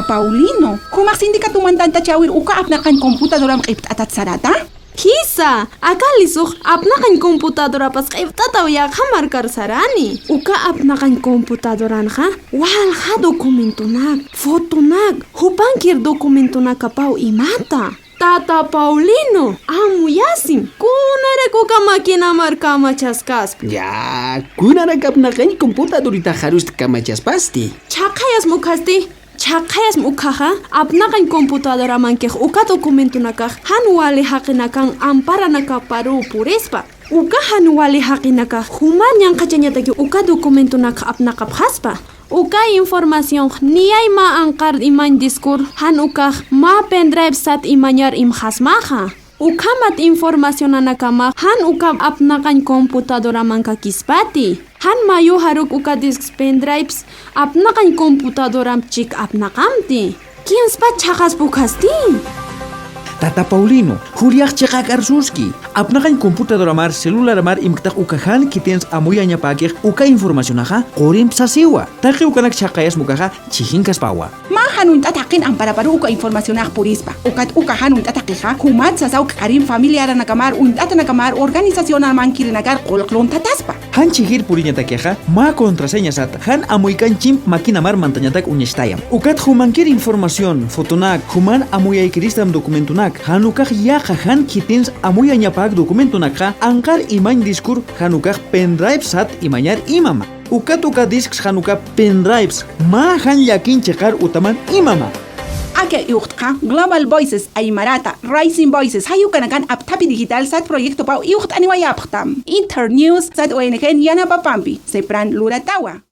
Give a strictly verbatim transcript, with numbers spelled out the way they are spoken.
Paulino, jumax sindicatumantantachäwir uka apnaqañ computadoram q'ipt'atat sarata? Jisa, aka lisux apnaqañ computadorapas q'ipt'ataw yaqha markar sarani. Uka apnaqañ computadoranxa walja documentonak, fotonak, jupankir documentonakapaw imata. Tata Paulino, amuyasim. Kunarak uka maquinamar kamachaskaspa? Ya, kunarak apnaqañ computadoritax jarust kamachaspasti? Chhaqhayasma ukhasti, chhaqhayasma ukhaxa, apnaqañ computadoramankix uka documentonakax jan wali jaqinakan amparanakaparuw purispa. Uka jan wali jaqinakax jumar ñanqhachañataki uka documentonakx apnaqapxaspa. Uka informacionx niyay mä anqar imañ diskur, jan ukax mä pendrive sat imañar imxasmaxa. Ukhamat informacionanakamax jan uka apnaqañ computadoramankakïspati. Jan mayuxaruk uka discs pendrives apnaqañ computadoramp chik apnaqamti. ¿Quienspa chhaqaspa ukhasti? Tata Paulino, Juliax chiqak arsuski. Apnaqañ computadoramar, celularamar imktax uka jan khitins amuyañapäkix uka informacionaxa qurimp sasiwa. Taqi ukanak chhaqayasma ukaxa chhijinkaspwa. Mä jan uñt'at jaqin amparaparuw uka informacionax purispa. Ukat uka jan uñt'at jaqixa, jumat sasaw k'arim familiaranakamar, uñt'atanakamar, organizacionamankirinakar qullq lunthataspa. Jan chhijir puriñatakixa, mä contraseña sat jan amuykañ chimp maquinamar mantañatak uñachtayam. Ukat jumankir información, fotonak, juman amuyaykiristam documentonak, jan ukax yaqha jan khitins amuyañapäk documentonakxa, anqar imañ diskur, jan ukax pendrive sat imañar imama. Ukat uka discs jan uka pendrives, mä jan llakiñ chiqar utaman imama. Aka iwxtxa Global Voices Aymarata, Rising Voices, jayukanakan apthapi digital sat proyectopaw iwxt'aniwayapxtam. Internews sat O N G yanapapampi, Sepran luratawa.